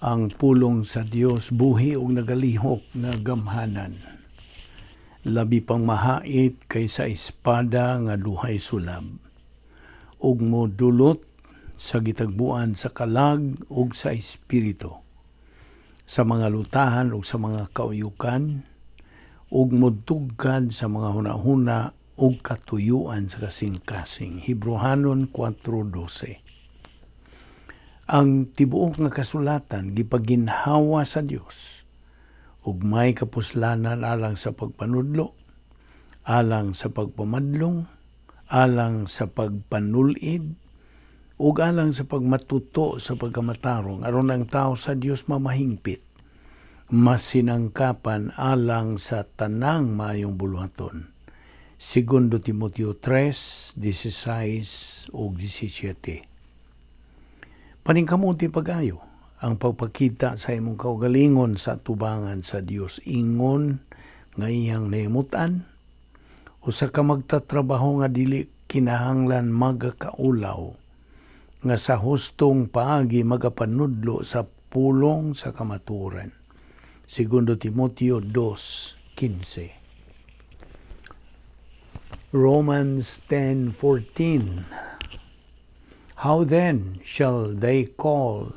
Ang pulong sa Dios buhi ug nagalihok nga gamhanan. Labi pang mahait kaysa espada nga duhay sulab. Ug modulot sa gitagbuan sa kalag ug sa espiritu, sa mga lutahan ug sa mga kauyukan, ug modtugkad sa mga hunahuna ug katuyuan sa kasing-kasing. Hebrohanon 4:12. Ang tibuok nga kasulatan gipaginhawa sa Dios ug may kapuslanan alang sa pagpanudlo, alang sa pagpamadlong, alang sa pagpanulid, ug alang sa pagmatuto sa pagkamatarong, aron ang tao sa Dios mamahingpit, masinangkapan alang sa tanang maayong buluhaton. Segundo Timoteo 3:16 ug 17. Paningkamuti pag-ayo ang pagpakita sa imong kaugalingon sa tubangan sa Dios ingon nga iyang nahimutan, usa ka magtatrabaho nga dili kinahanglan magakaulaw, nga sa hustong paagi magapanudlo sa pulong sa kamatuoran. Segundo Timoteo 2:15. Romans 10:14. How then shall they call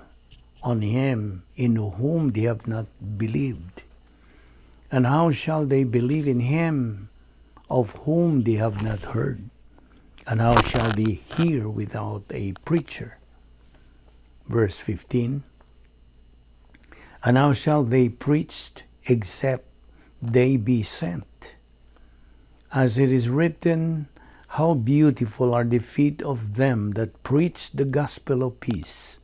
on him in whom they have not believed? And how shall they believe in him of whom they have not heard? And how shall they hear without a preacher? Verse 15. And how shall they preach except they be sent? As it is written, "How beautiful are the feet of them that preach the gospel of peace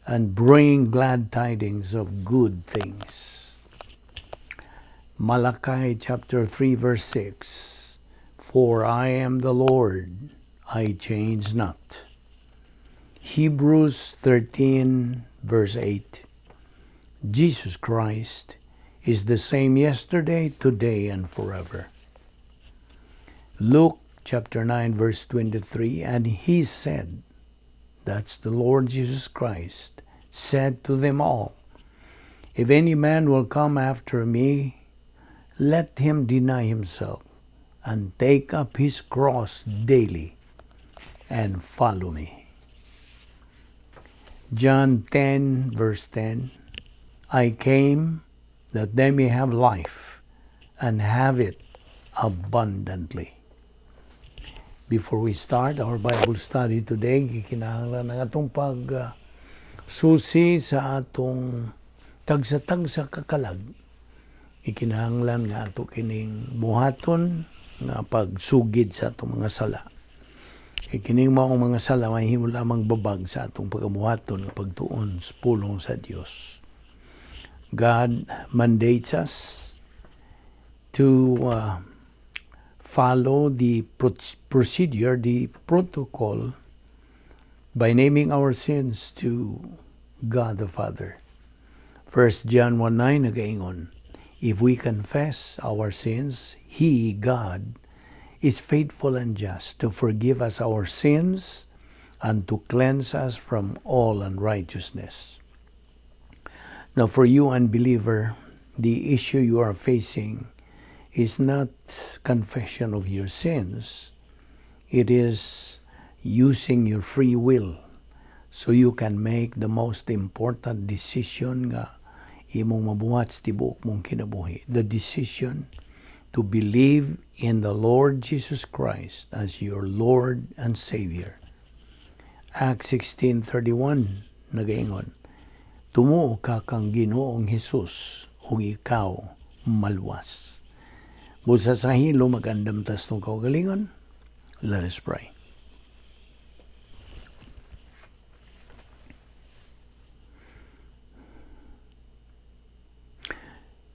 and bring glad tidings of good things." Malachi chapter 3 verse 6. For I am the Lord, I change not. Hebrews 13 verse 8. Jesus Christ is the same yesterday, today, and forever. Luke chapter 9 verse 23. And he said, that's the Lord Jesus Christ, said to them all, "If any man will come after me, let him deny himself and take up his cross daily and follow me." John 10 verse 10. I came that they may have life and have it abundantly. Before we start our Bible study today, gikinahanglan ang atong pag susi sa atong tagsa-tagsa ka kalag. Ikinahanglan nga ato kining buhaton nga pagsugid sa atong mga sala. Kay kining maong mga sala mahimo lamang babag sa atong pagabuhaton nga pagtuon sa pulong sa Dios. God mandates us to follow the procedure, the protocol, by naming our sins to God the Father. 1 John 1:9 nagaingon, "If we confess our sins, He, God, is faithful and just to forgive us our sins and to cleanse us from all unrighteousness." Now, for you, unbeliever, the issue you are facing is not confession of your sins. It is using your free will so you can make the most important decision nga imong mabuhat sa tibuok mong kinabuhi. The decision to believe in the Lord Jesus Christ as your Lord and Savior. Acts 16:31 nagaingon, "Tumuo ka kang Ginoong Hesus ug ikaw maluwas." Busa sa hilo, mag-andam tas tong kaugalingon. Let us pray.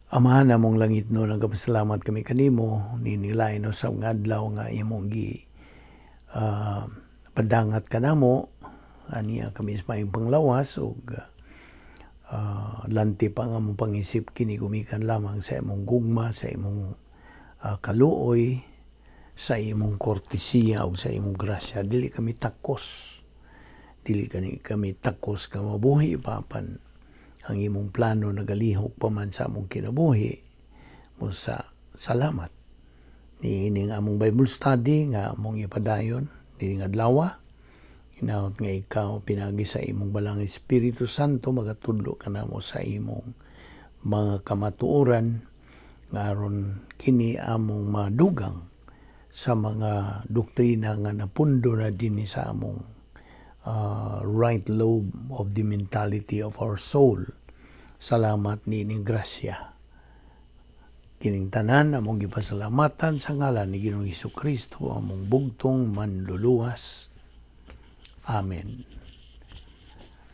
Amahan namong langitnon, nagapasalamat kami kanimo ninilain no sa nga adlaw nga imong gi padangat kanamo aniya kami sa maayong panglawas ug lanti pa nga among pangisip kini gumikan lamang sa imong gugma, sa imong kaluoy, sa imong kortesiya ug sa imong grasya. Dili kami takos. Dili kani kami takos ka mabuhi pa apan Ang imong plano nagalihok pa man sa among kinabuhi mo sa salamat. Niining among Bible study nga among ipadayon nining adlaw, hinaot nga ikaw pinagi sa imong Balaang Espiritu Santo magatudlo kanamo sa imong mga kamatuoran nga aron kini among madugang sa mga doktrina nga napundo na dinhi sa among right lobe of the mentality of our soul. Salamat niining grasya. Kining tanan among gipasalamatan sa ngalan ni Ginoong Kristo, among bugtong Manluluwas. Amen.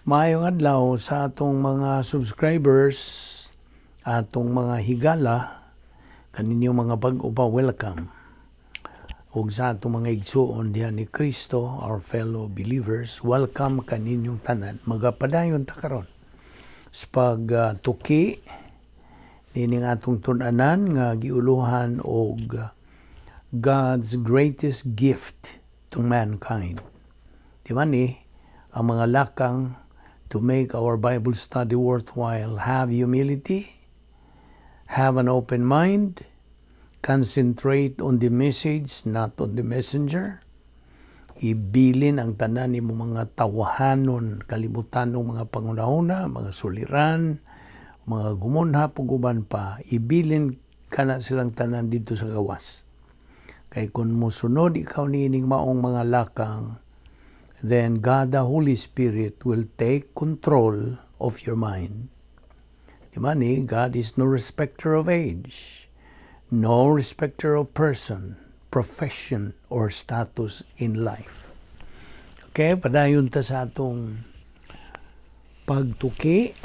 Maayong adlaw sa atong mga subscribers, atong mga higala, kaninyong mga bag-o pa, welcome. Ug sa atong mga igsuon diha ni Kristo, our fellow believers, welcome kaninyong tanan. Magapadayon ta karon sa pagtuki nining atong tun-anan nga giuluhan og God's greatest gift to mankind. Di ba ni ang mga lakang to make our Bible study worthwhile: have humility, have an open mind, concentrate on the message, not on the messenger, ibilin ang tanan nimo mga tawahanon, kalibutan ng mga pangunahuna, mga suliran, mga gumunhap ug uban pa, ibilin kana silang tanan dito sa gawas. Kay kung mosunod ikaw niining maong mga lakang, then God the Holy Spirit will take control of your mind. Di ba ni, God is no respecter of age, no respecter of person, profession, or status in life. Okay, padayon ta sa atong pagtuki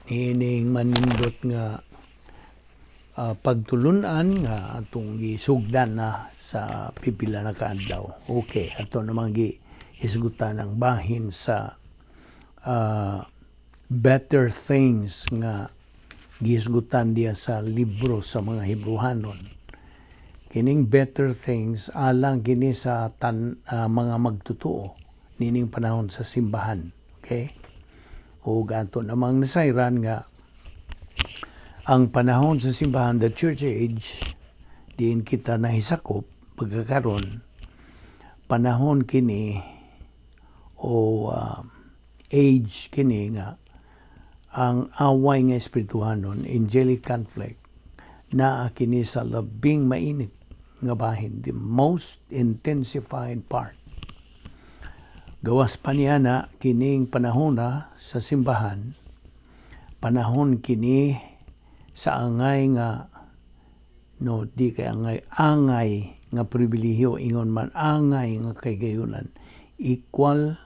ining manindot nga pagtulunan nga atong gisugdan na sa pipila na kaadlaw. Okay, ato namang gihisgutan ang bahin sa better things nga gihisgutan diya sa libro sa mga Hebrehanon. Kining better things alang kini sa mga magtutuo nining panahon sa simbahan. Okay? Ug ato namang nasayran nga ang panahon sa simbahan, the church age, diin kita nahisakop pagkakaron, panahon kini o age kini nga ang away nga espirituhanon, angelic conflict, naa kini sa labing mainit nga bahin, the most intensified part. Gawas pa niya na kining panahon na sa simbahan, panahon kini sa angay nga, no, di kay angay, angay nga pribilehiyo, ingon man angay nga kaygayunan, equal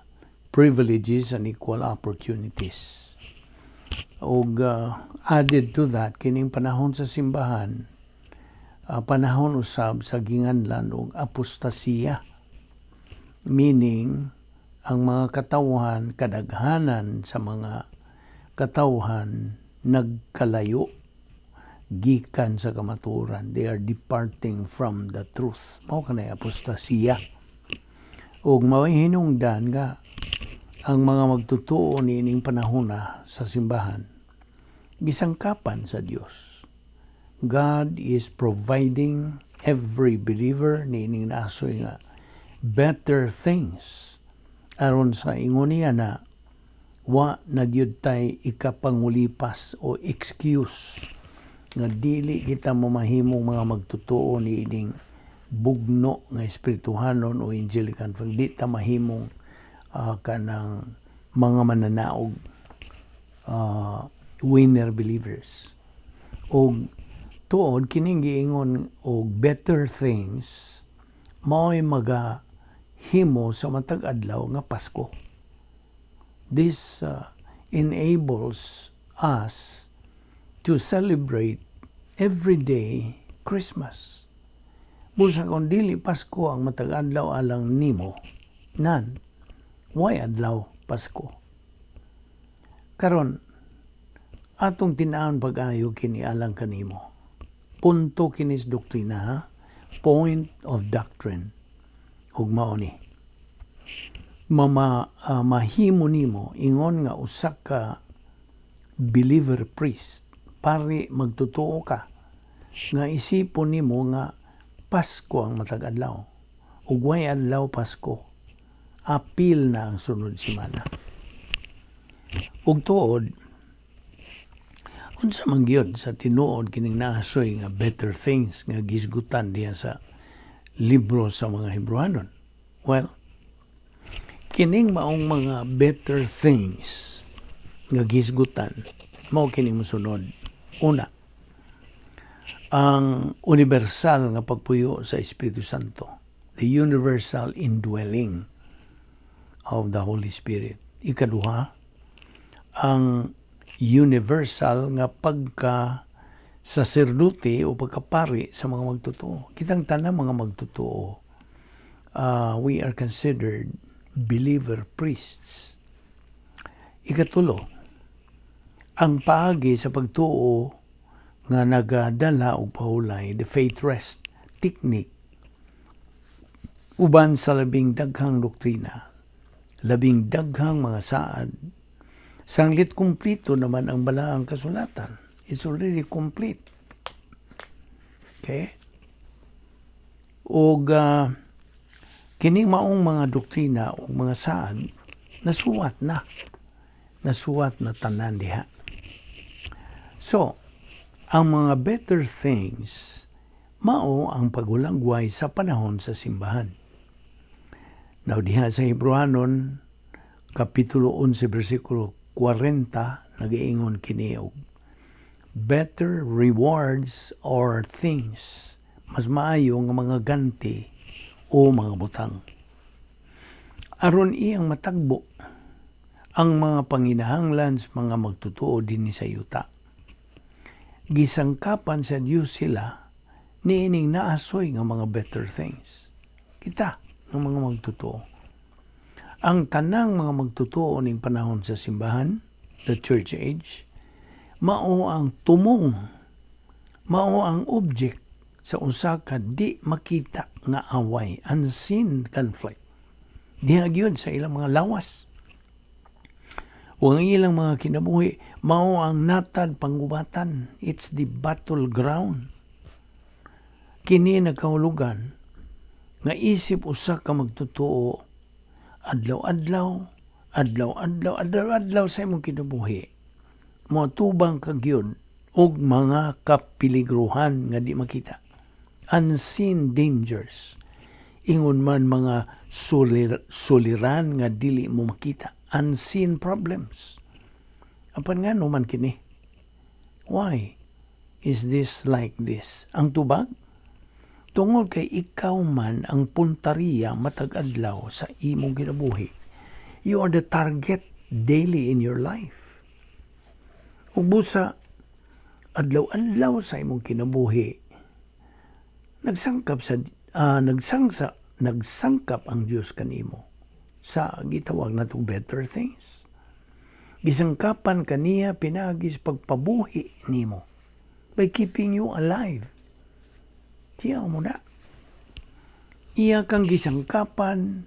privileges and equal opportunities. Ug added to that, kining panahon sa simbahan, panahon usab sa ginganlan og apostasiya, meaning ang mga katawhan, kadaghanan sa mga katawhan nagkalayo gikan sa kamatuoran. They are departing from the truth. Mao kanay apostasiya. Ug mao'y hinungdan nga ang mga magtutuo niining panahona sa simbahan gisangkapan sa Dios. God is providing every believer niining naasoy nga better things aron sa ingon niya na wa na gyud tay ikapangulipas o excuse nga dili kita mamahimong mga magtotoo niining bugno nga espirituhanon o angelic conflict. Di ta mahimong kanang mga mananaog, winner believers. Og tuod kining giingon og better things, mao'y maga himo sa matag adlaw nga Pasko. This enables us to celebrate every day Christmas. Busa kung dili Pasko ang matag adlaw alang nimo, nan, way adlaw Pasko. Karon, atong tinawon pag-ayo kini alang kanimo. Punto kinis doktrina, ha? Point of doctrine. Ug mao ni. Mama mahimo nimo ingon nga usa ka believer priest. Pari magtotoo ka nga isipon nimo nga Pasko ang matag adlaw. Ug way adlaw Pasko. Apil na ang sunod semana. Ug tuod, unsa man gyud sa tinuod kining naasoy nga better things nga gisgutan diha sa libro sa mga Hebrewanon? Well, kining maong mga better things nga gisgutan mao kining mosunod. Una, ang universal nga pagpuyo sa Espiritu Santo, the universal indwelling of the Holy Spirit. Ikaduha, ang universal nga pagka saserdote o pagkapari sa mga magtotoo. Kitang tanan mga magtotoo, we are considered believer priests. Ikatulo, ang paagi sa pagtuo nga nagadala og pahulay, the faith rest technique, uban sa labing daghang doktrina, labing daghang mga saad, sanglit kumplito naman ang balaang kasulatan. It's already complete. Okay? Og kining maong mga doktrina o mga saad, nasuwat na. Nasuwat na tanan diha. So, ang mga better things mao ang paghulagway sa panahon sa simbahan. Now, diha sa Hebrewanon, Kapitulo 11, versikulo 40, nag-iingon kini og better rewards or things, mas maayo nga mga ganti o mga butang. Aron iyang matagbo ang mga panginahanglan sa mga magtotoo dinhi sa yuta, gisangkapan sa Dios sila niining naasoy nga mga better things. Kita ng mga magtotoo. Ang tanang mga magtotoo ning panahon sa simbahan, the church age, mao ang tumong, mao ang object sa usa ka di makita nga away, unseen conflict. Diha gyud sa ilang mga lawas. O ang ilang mga kinabuhi, mao ang natad panggubatan. It's the battleground. Kini nagkahulugan nga isip usa ka magtotoo, adlaw-adlaw, adlaw-adlaw, adlaw-adlaw sa imong kinabuhi, moatubang ka gyud og mga kapiligruhan nga di makita. Unseen dangers. Ingon man mga suliran nga dili mo makita. Unseen problems. Apan ngano man kini? Why is this like this? Ang tubag? Tungod kay ikaw man ang puntariya matag adlaw sa imong kinabuhi. You are the target daily in your life. Ug busa adlaw-adlaw sa imong kinabuhi, nagsangkap ang Dios kanimo sa gitawag natong better things. Gisangkapan kaniya pinaagi sa pagpabuhi nimo, by keeping you alive. Tiyaw mo na. Iya kang gisangkapan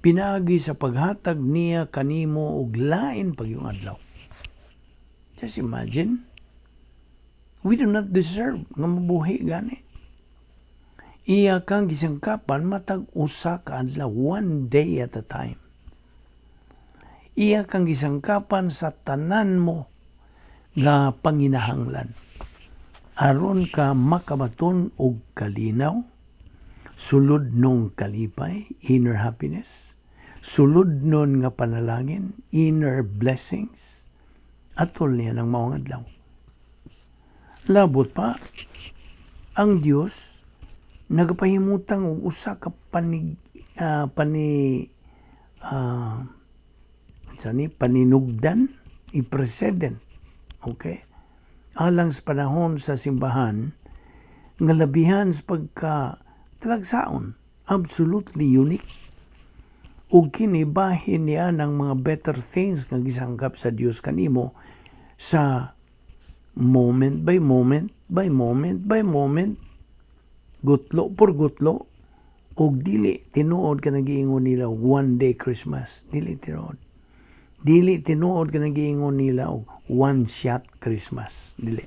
pinaagi sa paghatag niya kanimo og lain pagyung adlaw. Just imagine, we do not deserve nga mabuhi gani. Iya kang gisangkapan matag usa ka adlaw, one day at a time. Iya kang gisangkapan sa tanan mo nga panginahanglan aron ka makabaton og kalinaw, sulod nung kalipay, inner happiness, sulod nun nga panalangin, inner blessings, atol niya ng maong adlaw. Labot pa, ang Dios nagapahimutang og usa ka panig pani unsa ni, paninugdan, i-precedent, okay, alang sa panahon sa simbahan nga labihan sa pagka talagsaon, absolutely unique. Ug kini bahin niya ng mga better things nga gisangkap sa Dios kanimo sa moment by moment by moment by moment, gutlo por gutlo. Og dili tinuod ka nagiingon nila one day Christmas, dili tinuod. Dili tinuod ka nagiingon nila og One shot Christmas. Dili.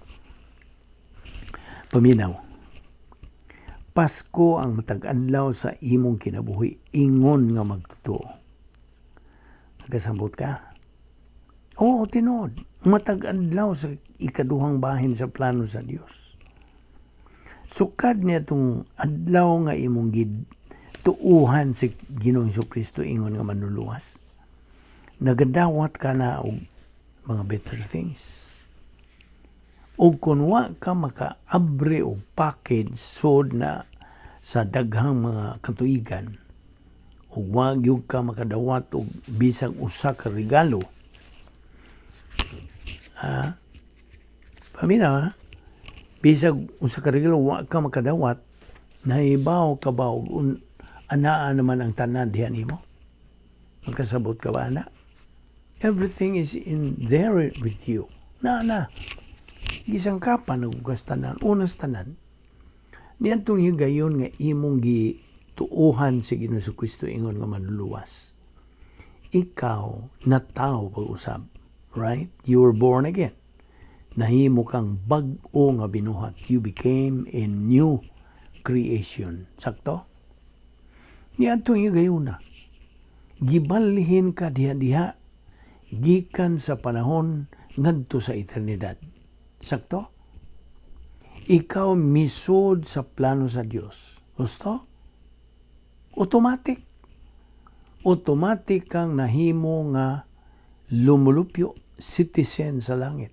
Paminaw. Pasko ang matag adlaw sa imong kinabuhi ingon nga magtotoo. Nagkasabot ka? Oo, tinuod. Matag adlaw sa ikaduhang bahin sa plano sa Dios. Sukad niya itong adlaw nga imong gituuhan si Ginoong Kristo ingon nga manluluwas. Nagadawat ka na og mga better things. O kung wa ka maka-abre og package sud na sa daghang mga katuigan, ug wa gyud ka makadawat og bisag usa ka regalo. Ha? Paminaw, ha? Bisag usa ka regalo wa ka makadawat, nahibaw ka ba og anaa naman ang tanan diha nimo? Magkasabot ka ba, ana? Everything is in there with you. Na na. Gisangkapan og tanan, unas tanan. Niadtong higayon nga imong gituohan si Ginoong Kristo ingon nga manluluwas. Ikaw natawo pag-usab. Right? You were born again. Nahimo kang bag-o nga binuhat. You became a new creation. Sakto? Niadtong higayon na. Gibalhin ka diha-diha gikan sa panahon ngadto sa eternidad. Sakto? Ikaw misud sa plano sa Dios. Gusto? Automatic. Automatic kang nahimo nga lumulupyo, citizen sa langit.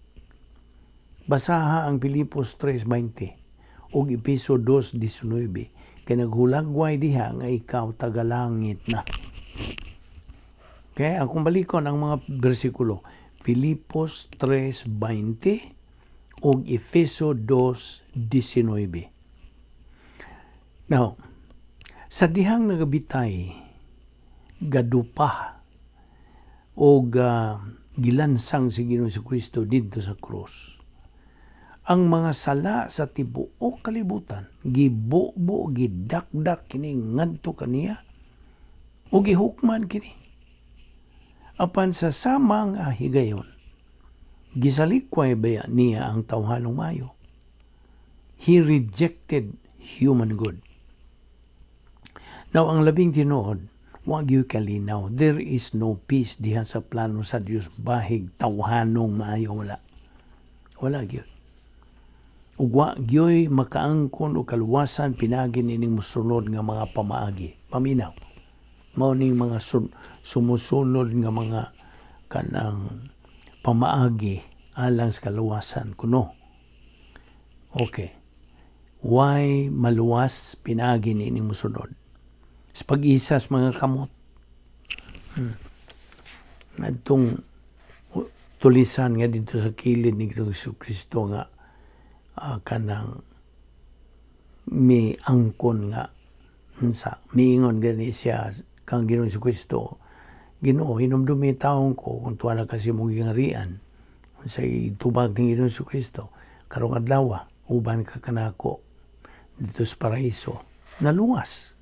Basaha ang Filipos 3:20 ug Epeso 2:19 kay naghulagway diha nga ikaw tagalangit na. Okay, akong balikon ang mga bersikulo. Filipos 3:20 ug Efeso 2:19. Now, sa dihang nagabitay, gadupa og gilansang si Ginoong Kristo didto sa krus. Ang mga sala sa tibuok kalibutan, gibubo, gidakdak kini ngadto kaniya ug gihukman kini. Apan sa samang higayon, gisalikway ba niya ang tawhanong mayo? He rejected human good. Now, ang labing tinuod, wa gyud kalinaw. There is no peace diha sa plano sa Dios bahig tawhanong maayo, wala. Wala gyud. Ug wa gyoy makaangkon og kaluwasan pinagi nining mosunod nga mga pamaagi. Paminaw. Mao ning mga sumusunod nga mga kanang pamaagi alang sa kaluwasan kuno. Okay. Why maluwas pinagi nining mosunod? Sa pag-isas mga kamot. Adtong tulisan nga dito sa kilid ni Ginoong Kristo nga kanang mi angkon nga unsa miingon gani siya kang Ginoong Kristo, "Ginoo, hinumdumi taon ko kung tuwa na kasi mong gingarian." Unsa tubag ni Ginoong Kristo? "Karong adlaw uban ka kanako dito sa paraiso." Naluwas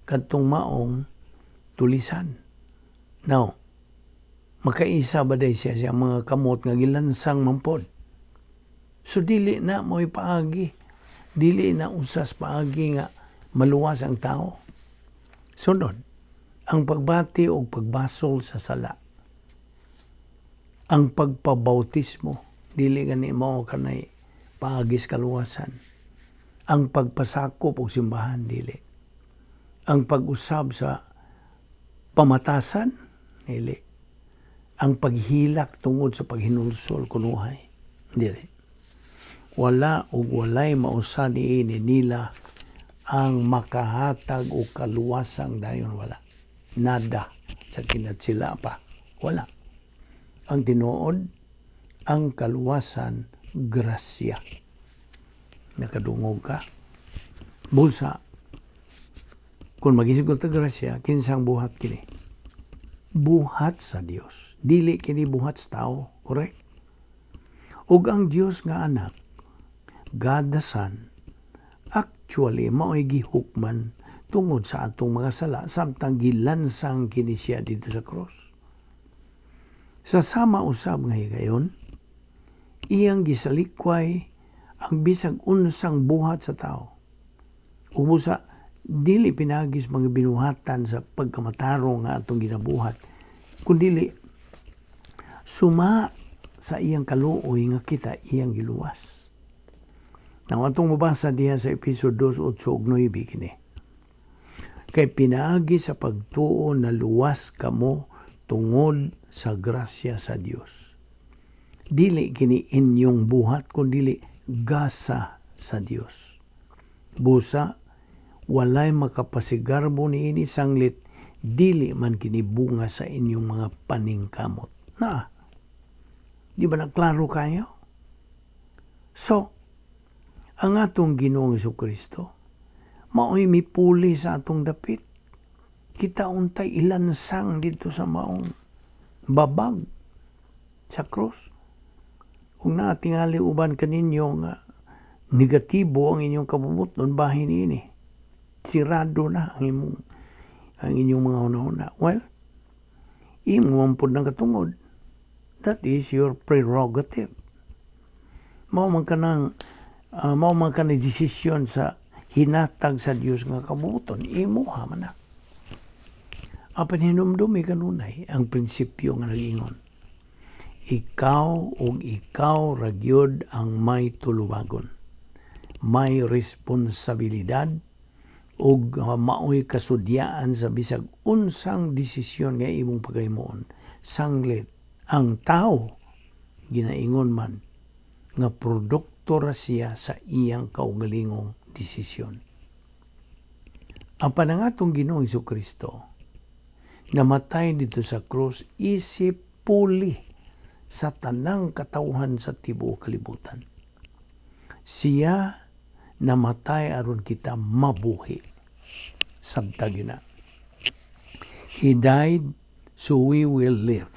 kadtong maong tulisan. Now, makaisa ba day siya siya mga kamot nga gilansang mampod? So dili na mo'y paagi. Dili na usas paagi nga maluwas ang tao. Sunod, ang pagbati o pagbasol sa sala. Ang pagpabautismo, dili gani mao kanay paagi sa kaluwasan. Ang pagpasakop og simbahan, dili. Ang pag-usab sa pamatasan, dili. Ang paghilak tungod sa paghinulsol kunuhay, dili. Wala ug walay mausa niini nila ang makahatag og kaluwasang dayon, wala. Nada sa kinatsila pa. Wala. Ang tinuod, ang kaluwasan, grasya. Nakadungog ka? Busa, kung magisgot ta grasya, kinsang buhat kini? Buhat sa Dios. Dili kini buhat sa tao. Correct? Ug ang Dios nga anak, God the Son, actually mao'y gihukman tungod sa atong mga sala samtang gilansang kini siya dito sa cross. Sa sama usab nga higayon, Iyang gisalikway ang bisag unsang buhat sa tao. Ug busa dili pinaagi sa mga binuhatan sa pagkamatarong nga atong ginabuhat, kundili suma sa iyang kaluoy nga kita iyang giluwas. Now, atong mabasa diha sa Efeso 2, 8 ug 9 kini. Kay pinaagi sa pagtuo na luwas kamo tungod sa grasya sa Dios. Dili kini inyong buhat, kundili gasa sa Dios. Busa walay makapasigarbo niini, sanglit dili man kini bunga sa inyong mga paningkamot. Na, di ba na klaro kayo? So, ang atong Ginoong Kristo mao'y mipuli sa atong dapit. Kita untay ilansang dito sa maong babag sa krus. Kung natingali uban kaninyo nga negatibo ang inyong kabubutnon bahin ini, sirado na ang inyong mga hunahuna. Well, imo man pud ng katungod. That is your prerogative. Mao man kanang desisyon sa hinatag sa Dios nga kabubuton, imuha man na. Apan hinumdumi kanunay ang prinsipyo nga nag-ingon: Ikaw ug ikaw ra gyud ang may tulubagon. May responsibilidad ug maoy kasudyaan sa bisag unsang desisyon nga imong pagahimuon. Sanglit ang tao ginaingon man nga produkto ra siya sa iyang kaugalingong desisyon. Apan ang atong Ginoong Kristo namatay dito sa krus isip puli sa tanang katawhan sa tibuok kalibutan. Siya namatay aron kita mabuhi. Sabtag yun na. He died so we will live.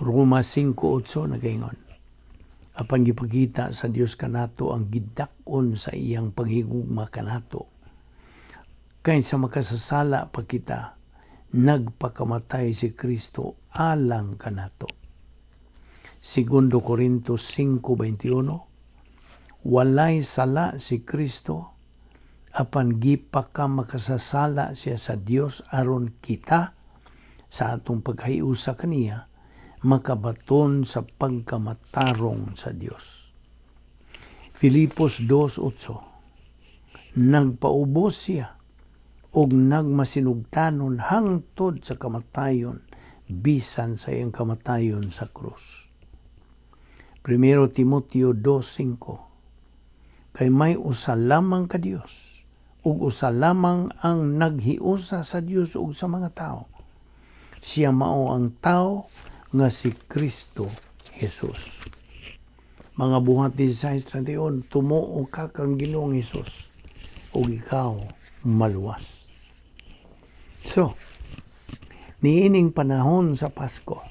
Roma 5:8 nagaingon: Apan gipakita sa Dios kanato ang gidak-on sa iyang paghigugma kanato. Kay sa makasasala pa kita, nagpakamatay si Kristo alang kanato. Segundo Corinto 5:21, walay sala si Kristo, apan gipaka makasasala siya sa Dios aron kita sa atong paghiusa kaniya makabaton sa pagkamatarong sa Dios. Filipos 2:8, nagpaubos siya og nagmasinugtanon hangtod sa kamatayon, bisan sa iyang kamatayon sa krus. Primero Timoteo 2:5, kay may usa lamang ka Dios ug usa lamang ang naghiusa sa Dios ug sa mga tao. Siya mao ang tao nga si Kristo Jesus. Mga Buhat 16:31, tumuo ka kang Ginoong Hesus ug ikaw maluwas. So, niining panahon sa Pasko,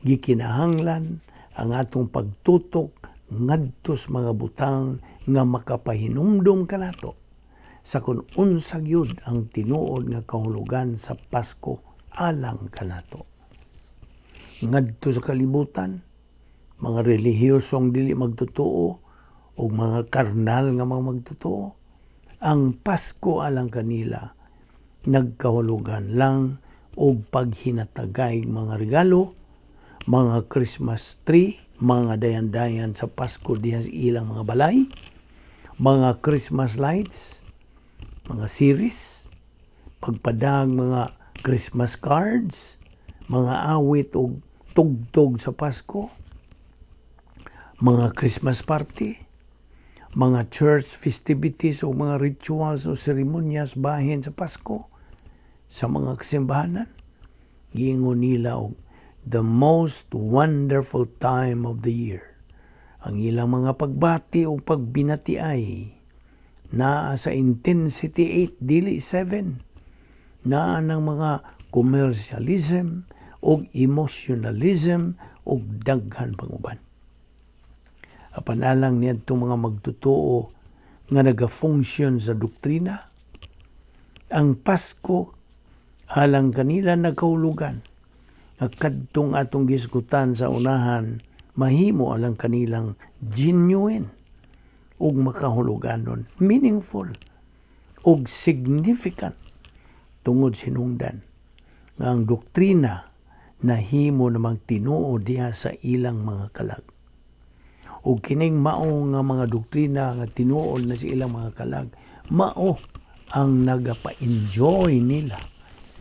gikinahanglan ang atong pagtutok ngadto sa mga butang nga makapahinumdom kanato sa kung unsa gyud ang tinuod nga kahulugan sa Pasko alang kanato. Ngadto sa kalibutan, mga relihiyosong dili magtotoo o mga karnal nga mga magtotoo, ang Pasko alang kanila nagkahulugan lang og paghinatagay mga regalo, mga Christmas tree, mga dayan-dayan sa Pasko diha sa ilang mga balay, mga Christmas lights, mga series, pagpadag mga Christmas cards, mga awit og tugtog sa Pasko, mga Christmas party, mga church festivities o mga rituals o seremonyas bahin sa Pasko sa mga kasimbahanan. Giingon nila og the most wonderful time of the year. Ang ilang mga pagbati o pagbinati ay naa sa intensity 8, dili 7. Naa ng mga commercialism o emotionalism o daghan pang uban. Apan alang niadtong mga magtotoo nga naga-function sa doktrina, ang Pasko alang kanila nagkahulugan nga kadtong atong gisgutan sa unahan. Mahimo alang kanilang genuine ug makahuluganon, meaningful ug significant, tungod sinungdan nga ang doktrina nahimo namang tinuod diha sa ilang mga kalag. Ug kining mao nga mga doktrina nga tinuod na sa ilang mga kalag, mao ang nagapa-enjoy nila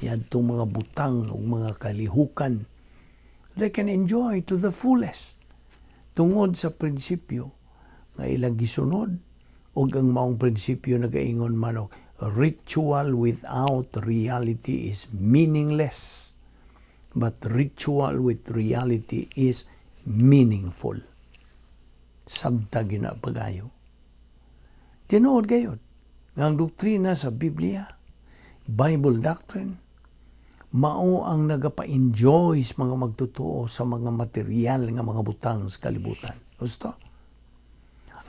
yadtong mga butang ug mga kalihukan. They can enjoy to the fullest tungod sa prinsipyo nga ilang gisunod, ug ang maong prinsipyo nagaingon man og ritual without reality is meaningless, but ritual with reality is meaningful. Sabta gina pagayo. Tinuod gayod nga ang doktrina sa Biblia, Bible doctrine, mao ang nagapa-enjoy sa mga magtotoo sa mga material nga mga butang sa kalibutan. Gusto?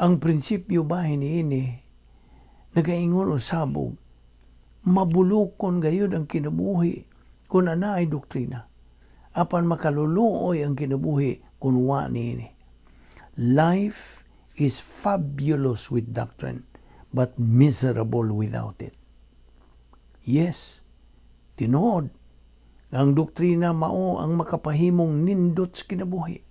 Ang prinsipyo ba hiniini nagaingon usab og mabulokon gayud ang kinabuhi kung anaay doktrina, apan makaluluoy ang kinabuhi kung wa niini. Life is fabulous with doctrine, but miserable without it. Yes, tinuod ang doktrina mao ang makapahimong nindot sa kinabuhi.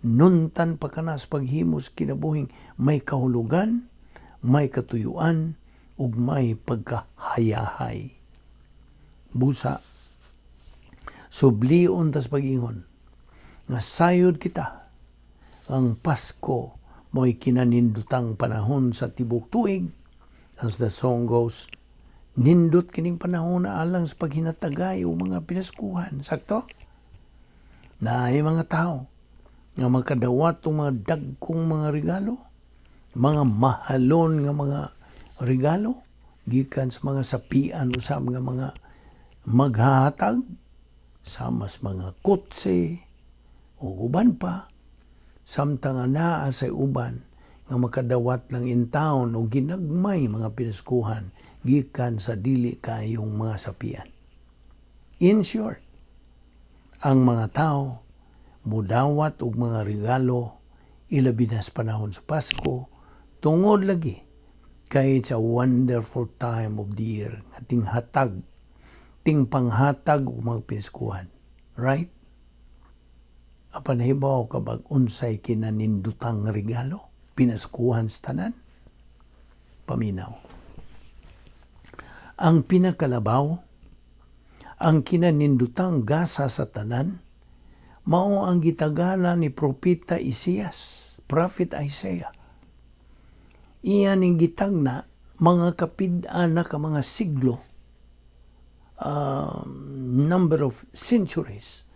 Nuntan pa kana sa paghimo sa kinabuhing may kahulugan, may katuyuan, ug may pagkahayahay. Busa, sublion tas pag-ingon nga sayod kita ang Pasko mo'y kinanindutang panahon sa tibok tuig. As the song goes, nindot kining panahon na alang sa paghinatagay o mga pinaskuhan. Sakto? Naay mga tao nga makadawat og mga dagkong mga regalo, mga mahalon nga mga regalo, gikan sa mga sapian usab nga mga maghahatag, sama sa mga kotse o uban pa, samtang anaa sa uban nga makadawat lang in town o ginagmay mga pinaskuhan gikan sa dili kayong mga sapian. In short, ang mga tao mudawat og mga regalo, ilabi na sa panahon sa Pasko, tungod lagi kay it's a wonderful time of the year nga tinghatag, ting panghatag og mga pinaskuhan. Right? Apan nahibaw ka bag unsay kinanindutang regalo, pinaskuhan sa tanan? Paminaw. Ang pinakalabaw, ang kinanindutang gasa sa tanan, mao ang gitagana ni Propeta Isaias, Prophet Isaiah. Iya ning gitagna mga kapid-an na ka mga siglo, number of centuries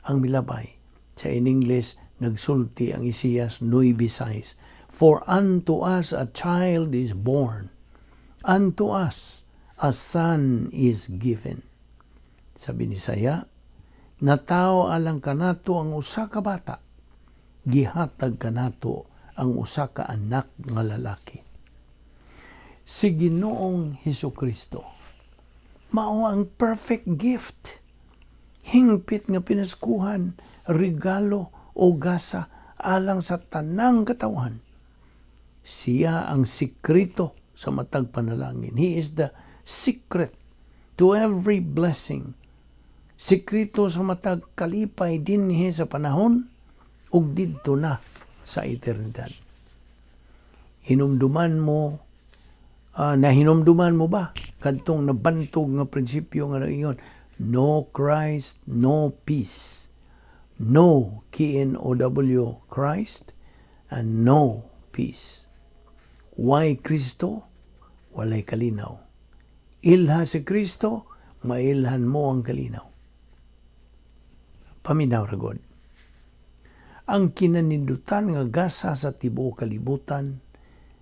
ang milabay. Sa in English, nagsulti ang Isaias 9:6, "For unto us a child is born, unto us a son is given." Sa Binisaya, natawo alang kanato ang usa ka bata, gihatag kanato ang usa ka anak nga lalaki. Si Ginoong Hesus Kristo mao ang perfect gift. Hingpit nga pinaskuhan, regalo o gasa alang sa tanang katawhan. Siya ang sikreto sa matag panalangin. He is the secret to every blessing. Sikreto sa matag kalipay dinhi sa panahon ug didto na sa eternidad. Hinumduman mo, nahinumduman mo ba kadtong nabantog nga prinsipyo nga naingon, "No Christ, no peace"? No KNOW Christ and no peace. Way Kristo? Walay kalinaw. Ilha si Kristo, mailhan mo ang kalinaw. Paminaw ra god. Ang kinanindutan nga gasa sa tibuok kalibutan,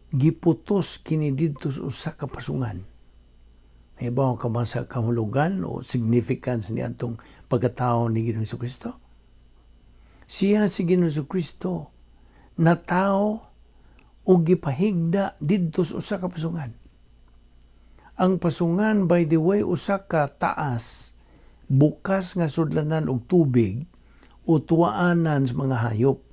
giputos kini didto sa usa ka pasungan. Nahibaw ka ba sa kahulugan o significance ni atong pagkatao ni Ginoong Kristo? Siya si Ginoong Kristo natao o gipahigda didto sa usa ka pasungan. Ang pasungan, by the way, usa ka taas, bukas nga sudlanan og tubig o tuwaanan sa mga hayop.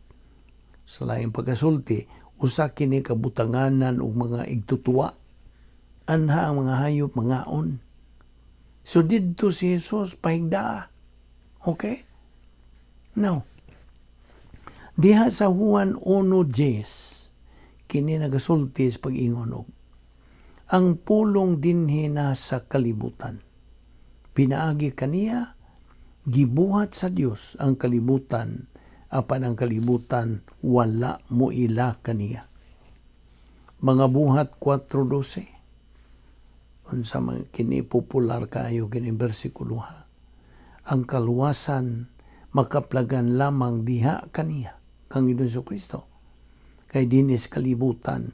Sa laing pagkasulti, usa kini ka butanganan og mga igtutuwa. Anha ang mga hayop mangaon. So didto si Jesus pahigdaa. Okay? Now, diha sa Juan 1:10, kini nagasulti sa pag-ingon og ang Pulong dinhi na sa kalibutan. Pinaagi kaniya, gibuhat sa Dios ang kalibutan, apan ang kalibutan wala moila kaniya. Mga Buhat 4:12. Unsa man kini, popular kaayo kini bersikulo ha. Ang kaluwasan makaplagan lamang diha kaniya, kang Ginoong Kristo. Kay dinhi sa kalibutan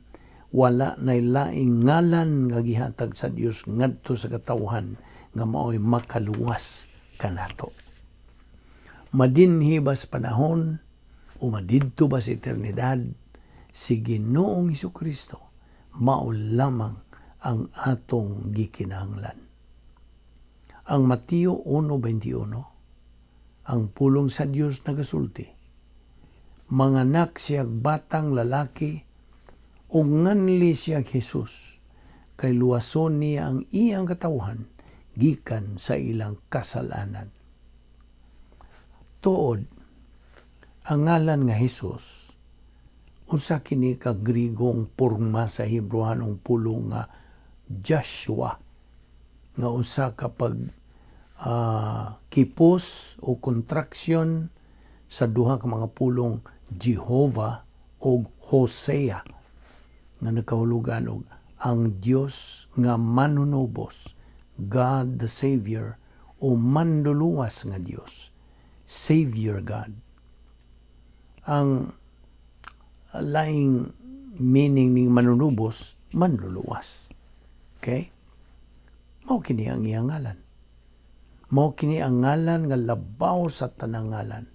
wala nay laing ngalan nga gihatag sa Dios ngadto sa katawhan nga mao'y makaluwas kanato. Madinhi ba sa panahon o madidto ba sa eternidad, si Ginoong Kristo mao lamang ang atong gikinahanglan. Ang Mateo 1:21, ang Pulong sa Dios nagasulti, "Manganak siya batang lalaki ug nganli siya Jesus kay luwason niya ang iyang katawhan gikan sa ilang kasalanan." Tuod, ang ngalan nga Jesus usa kini ka Grigong porma sa Hebreohanong pulong nga Joshua nga usa ka pag kipos o contraction sa duha ka mga pulong Jehovah o Hosea nga nakahulugan og ang Dios nga manunubos, God the Savior o manluluwas nga Dios, Savior God. Ang laing meaning ning manunubos, manluluwas. Okay? Mao kini ang iyang ngalan. Mao kini ang ngalan nga labaw sa tanang ngalan.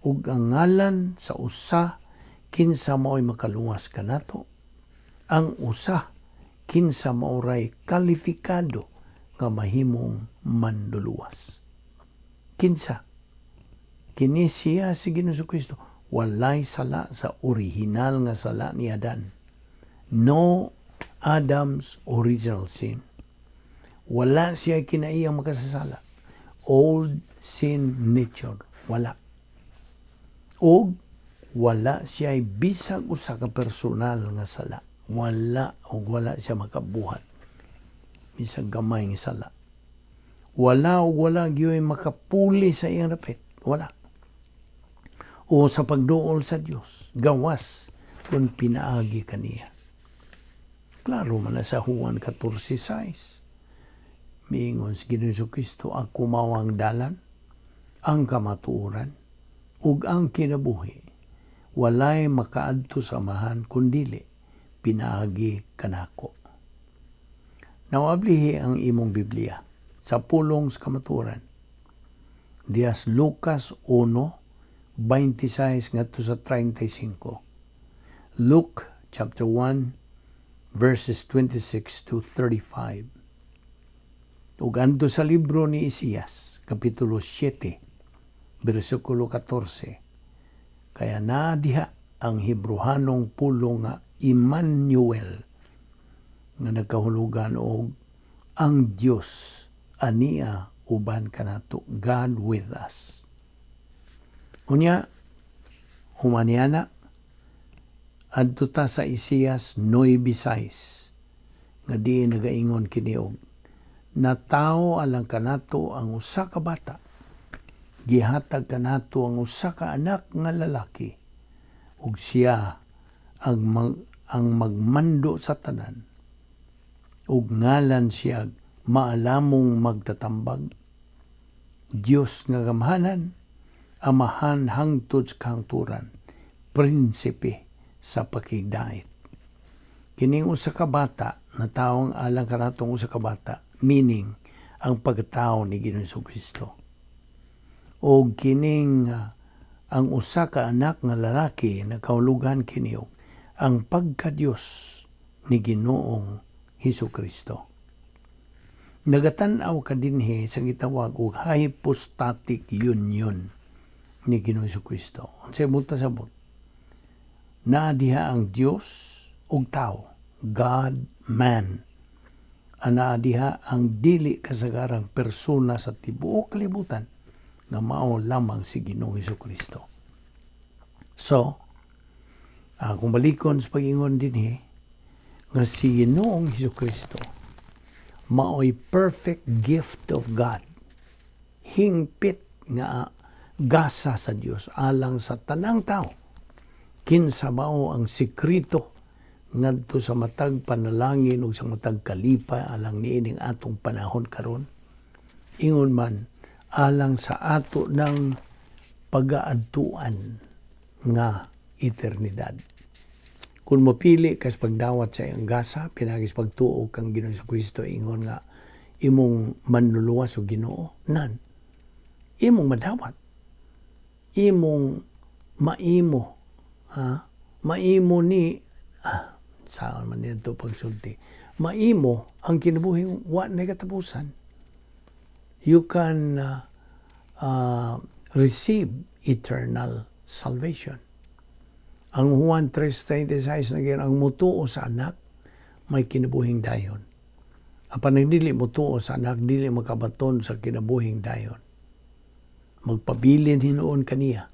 Ug ang ngalan sa usa kinsa mao'y makaluwas kanato. Ang usa kinsa maoray kalifikado nga mahimong manluluwas. Kinsa? Kini siya, si Ginoong Kristo, walay sala sa original nga sala ni Adan. No Adam's original sin. Wala siya kinaiyang makasasala. Old sin nature. Wala. Og wala siya bisag usa ka personal nga sala. Wala og wala siya makabuhat bisag gamay nga sala. Wala og wala gyud makapuli sa iyang dapit. Wala. O sa pagduol sa Dios, gawas kung pinaagi kaniya. Klaro man na sa Juan 14:6. Miingon si Ginoong Kristo, "Ako mao ang dalan, ang kamatuoran, ug ang kinabuhi. Walay makaadto sa Amahan kundili pinaagi kanako." Now, ablihi ang imong Biblia sa Pulong sa Kamatuoran. Diha sa Lucas 1, 26 ngadto sa 35. Luke chapter 1 verses 26 to 35. Ug adto sa libro ni Isaias, kapitulo 7, bersikulo 14. Kaya naa diha ang Hebreohanong pulong nga Emmanuel nga nagkahulugan og ang Dios ania uban kanato, God with us. Unya, human niana, adto ta sa Isaias 9:6 nga diin nagaingon kini og natawo alang kanato ang usa ka bata, gihatag kanato ang usa ka anak nga lalaki, ug siya ang magmando sa tanan, ug ngalan siya Maalamong Magtatambag, Dios nga Gamhanan, Amahan hangtod sa Kahangturan, Prinsipe sa Pakigdait. Kining usa ka bata, natawong alang kanatong usa ka bata, meaning ang pagkatao ni Ginoong Kristo. O kining ang usa ka anak nga lalaki, nakahulugan kini og ang pagka-Dios ni Ginoong Hesus Kristo. Nagatan-aw ka dinhi sa gitawag og hypostatic union ni Ginoong Kristo. Unsay buot pasabot? Naa diha ang Dios ug tao, God man. Anaa diha ang dili kasagarang persona sa tibuok kalibutan nga mao lamang si Ginoong Kristo. So, kung balikon sa pag-ingon dinhi nga si Ginoong Kristo maoy perfect gift of God. Hingpit nga gasa sa Dios alang sa tanang tao. Kinsa mao ang sekreto ngadto sa matag panalangin ug sa matag kalipay alang niining atong panahon karon. Ingon man alang sa ato ng pagaadtuan nga eternidad. Kung mopili kas pagdawat sa iyang gasa, pinaagi sa pagtuo kang Ginoong Kristo ingon nga imong manluluwas o Ginoo, nan imong madawat. Imong maimo, ha? Maimo ni saan man nito pagsulti. Maimo ang kinabuhing wa na katapusan. You can receive eternal salvation. Ang Juan 3:36 na ang mutuo sa Anak may kinabuhing dayon. Apan ang dili mutuo sa Anak, dili makabaton sa kinabuhing dayon. Magpabilin hinuon kaniya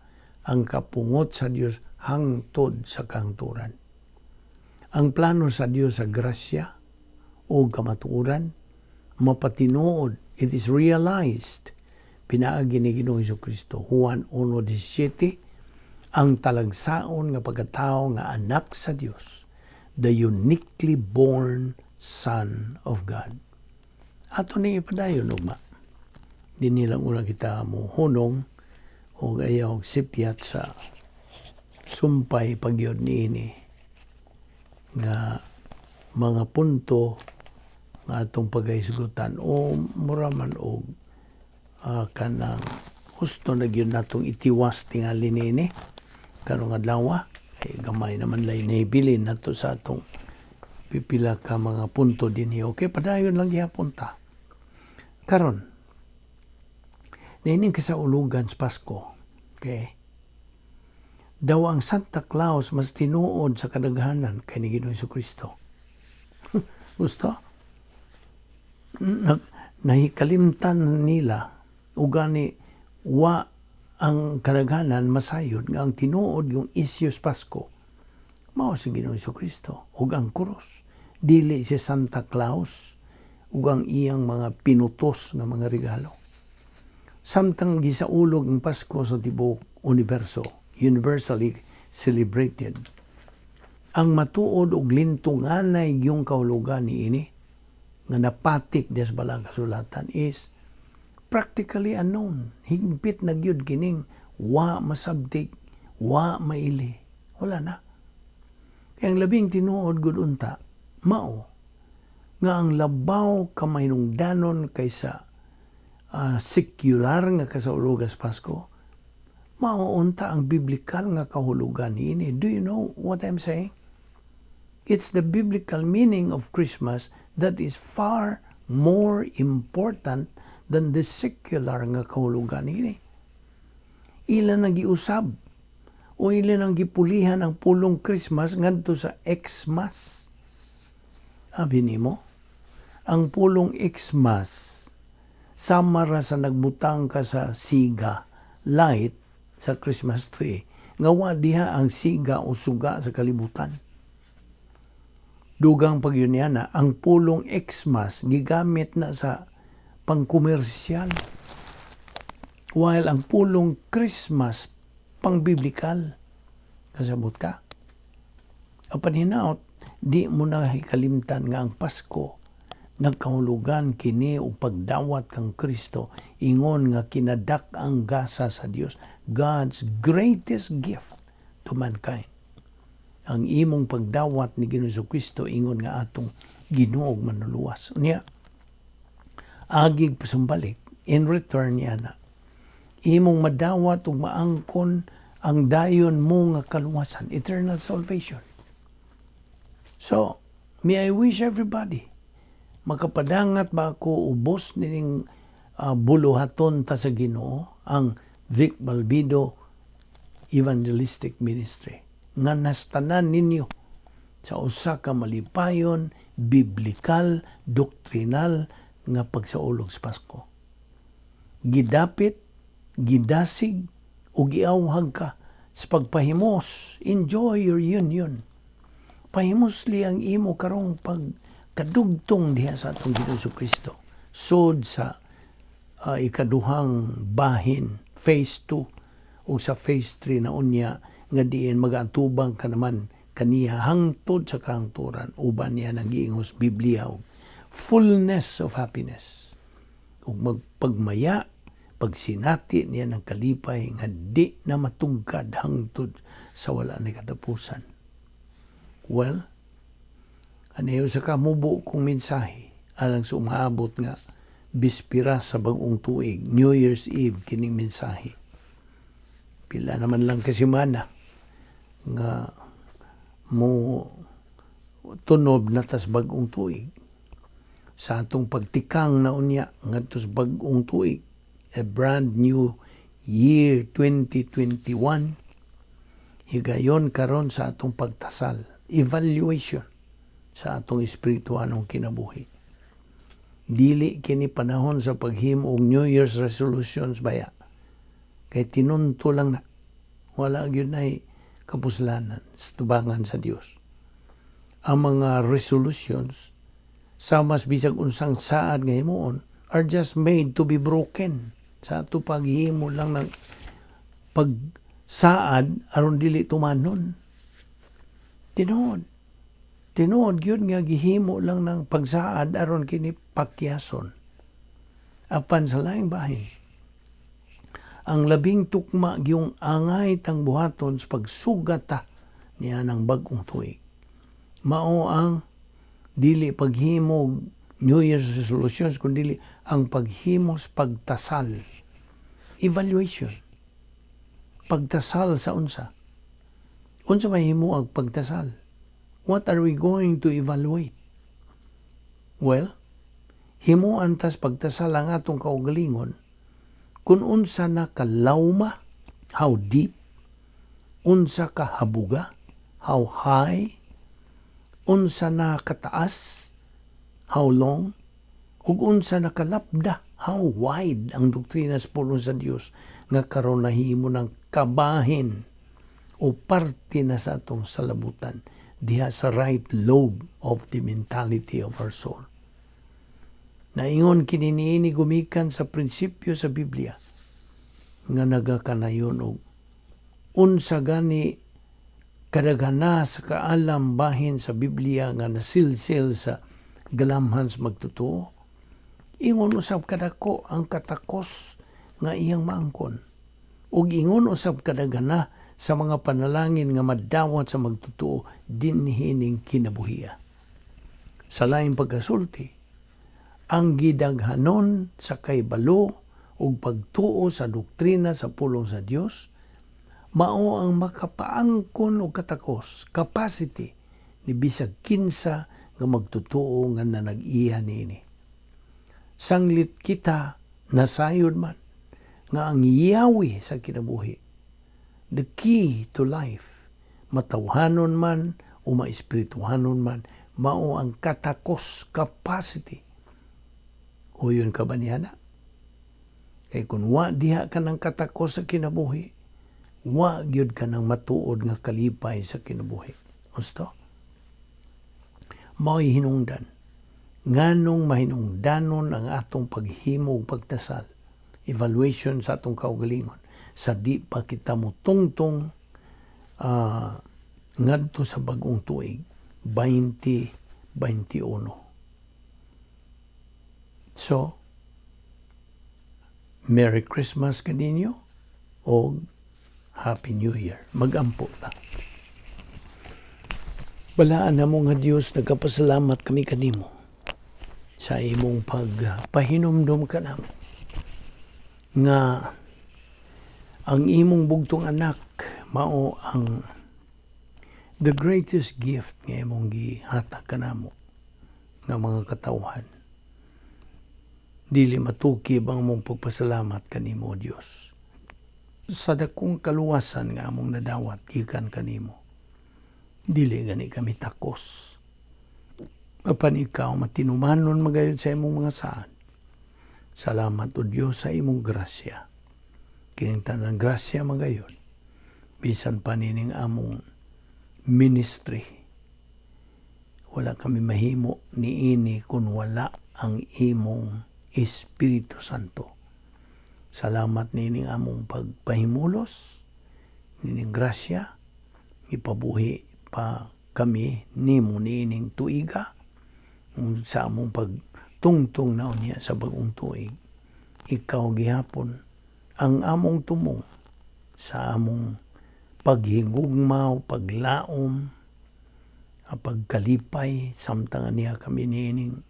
ang kapungot sa Dios hangtod sa kahangturan. Ang plano sa Dios sa grasya o kamatuoran mapatinuod, it is realized pinaagi ni Ginoong Kristo. Juan 1:17, ang talagsaon nga pagkatao nga Anak sa Dios, the uniquely born Son of God. Ato ni ipadayon ugma. Dinhi lang una kita mo hunong o ayaw sipyat sa sumpay pagyod niini nga mga punto nga atong pagahisgutan o mura man og kanang gusto na gyud natong itiwas tingali niini karong adlaw, kay gamay naman lay nahibilin nato sa atong pipila ka mga punto dinhi. Okay, padayon lang gihapon ta. Karon, niining kasaulugan sa Pasko, okay, daw ang Santa Claus mas tinuod sa kadaghanan kay ni Ginoong Kristo. Gusto? Nahikalimtan nila ugani wa ang kadaghanan masayod nga ang tinuod yung isyus Pasko mao si Ginoong Kristo ug ang krus, dili si Santa Claus ug ang iyang mga pinutos nga mga regalo. Samtang gisaulog ang Pasko sa tibuok universo, universally celebrated, ang matuod og lintunganay yung kahulugan niini nga napatik des balang kasulatan is practically unknown. Higpit na gyud kining wa masabtik, wa maili. Wala na. Kaya ang labing tinuod gud unta, mao nga ang labaw ka mahinungdanon kaysa secular nga kasaulugas Pasko, mao unta ang biblical nga kahulugan niini. Do you know what I'm saying? It's the biblical meaning of Christmas that is far more important than the secular nga kahulugan niini. Ila nang giusab o ila nang gipulihan ang pulong Christmas ngadto sa Xmas. Abi nimo, ang pulong Xmas sama ra sa nagbutang ka sa siga, light sa Christmas tree, nga wa diha ang siga o suga sa kalibutan. Dugang pag yun niya na, ang pulong Xmas gigamit na sa pangkomersyal. While ang pulong Christmas pangbiblikal. Kasabot ka? Apan hinaot, di mo na hikalimtan nga ang Pasko nagkahulugan kini og pagdawat kang Kristo ingon nga kinadak ang gasa sa Dios, God's greatest gift to mankind. Ang imong pagdawat ni Ginoong Kristo ingon nga atong Ginoo ug Manluluwas. Unya, agig pasumbalik, in return niya na imong madawat ug maangkon ang dayon mo nga kaluwasan, eternal salvation. So, may I wish everybody, makapadangat ba ako ubos nining buluhaton ta sa Ginoo, ang Vic Balbido Evangelistic Ministry. Nga nastanan ninyo sa usa ka malipayon, biblikal, doktrinal nga pagsaulog sa Pasko. Gidapit, gidasig, ug giawhag ka sa pagpahimos. Enjoy your union. Pahimusli ang imo karong pagkadugtong diha sa atong Ginoong Kristo. Sud sa ikaduhang bahin, phase 2, o sa phase 3 na unya nga diin magaatubang ka naman kaniya hangtod sa kahangturan, uban niya nang giingos Biblia og fullness of happiness ug magpagmaya, pagsinati niya ng kalipay nga di na matugkad hangtod sa wala ni katapusan. Well, aniyo sa kamubo kong mensahe alang sa umaabot nga bispira sa bagong tuig, New Year's Eve kining mensahe. Pila naman lang kasimana nga mo tunob na tas bagong tuig. Sa atong pagtikang na unya ngadto sa bagong tuig, a brand new year 2021, higayon karon sa atong pagtasal, evaluation sa atong espirituanong kinabuhi. Dili kini panahon sa paghimo og New Year's resolutions baya. Kay tinunto lang na. Wala gyud nay kapuslanan sa tubangan sa Dios. Ang mga resolutions sa mas bisag unsang saad nga himuon are just made to be broken. Sa ato paghimo lang ng pagsaad aron dili tumanon. Tinuod. Tinuod gyud nga gihimo lang ng pagsaad aron kini pakyason. Apan sa laing bahin, ang labing tukma gyung angay tang buhaton sa pagsugat ta niya ng bagong tuig, mao ang dili paghimog New Year's resolutions, kundi ang paghimos pagtasal. Evaluation. Pagtasal sa unsa? Unsa mahimo ang pagtasal? What are we going to evaluate? Well, himuan tas pagtasal ang atong kaugalingon kung unsa na kalawma, how deep, unsa ka habuga, how high, unsa na kataas, how long, ug unsa na kalapda, how wide ang doktrina sa pulong sa Dios nga karon nahimo ng kabahin o parte na sa atong salabutan diha sa right lobe of the mentality of our soul. Naingon kini niini gumikan sa prinsipyo sa Biblia nga nagakanayon og unsa gani kadaghana sa kaalam bahin sa Biblia nga nasilsil sa galamhan sa magtotoo. Ingon usab kadako ang katakos nga iyang maangkon. Ug ingon usab kadaghana sa mga panalangin nga madawat sa magtotoo dinhi ning kinabuhia. Sa laing pagkasulti, ang gidaghanon sa kaybalo ug pagtuo sa doktrina sa pulong sa Dios mao ang makapaangkon og katakos, capacity ni bisag kinsa nga magtotoo nga nanag-iya niini. Sanglit kita nasayod man nga ang yawi sa kinabuhi, the key to life, matawhanon man o maespirituhanon man, mao ang katakos, capacity. O yun ka ba niya na? Kay kung wa diha ka ng katakos sa kinabuhi, wa gyud ka ng matuod nga kalipay sa kinabuhi. Gusto? Mao'y hinungdan. Nganong mahinungdanon ang atong paghimo ug pagtasal, evaluation sa atong kaugalingon, sa di pa kita mutungtong ngadto sa bagong tuig 2021. So, Merry Christmas kaninyo o Happy New Year. Magampo ta. Balaan na mo nga Dios, nagkapasalamat kami kanimo sa imong pagpahinumdom kanamo nga ang imong bugtong anak mao ang the greatest gift nga imong gihatag kanamo nga mga katawhan. Dili matukib ang among pagpasalamat kanimo, Dios, sa dakong kaluwasan nga among nadawat gikan kanimo. Dili gani kami takos. Apan ikaw matinumanon man gayud sa imong mga saad. Salamat, O Dios, sa imong grasya. Kining tanang grasya man gayud. Bisan pa nining among ministry. Wala kami mahimo niini kung wala ang imong Espiritu Santo. Salamat nining among pagpahimulos, nining grasya, ipabuhi pa kami nimo niining tuiga sa among pagtungtong na unya sa bagong tuig. Ikaw gihapon ang among tumong sa among paghigugma, paglaom, ang pagkalipay samtang niya kami niining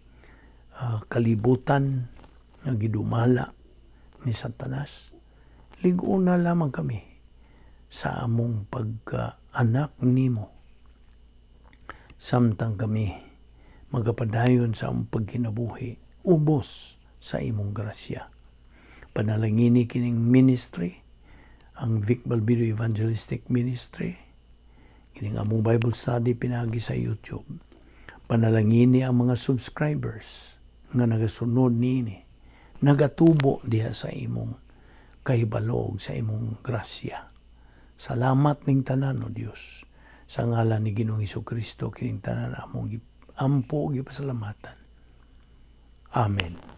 kalibutan nga gidumala ni Satanas. Lig-ona lamang kami sa among pagkaanak nimo. Samtang kami magapadayon sa among pagkinabuhi ubos sa imong grasya. Panalangini kining ministry, ang Vic Balbido Evangelistic Ministry, kining among Bible study pinagi sa YouTube. Panalangini ang mga subscribers nga nagasunod niini, nagatubo diha sa imong kahibalo, sa imong grasya. Salamat ning tanan, O Dios. Sa ngalan ni Ginoong Kristo kining tanan among ampo gipasalamatan. Amen.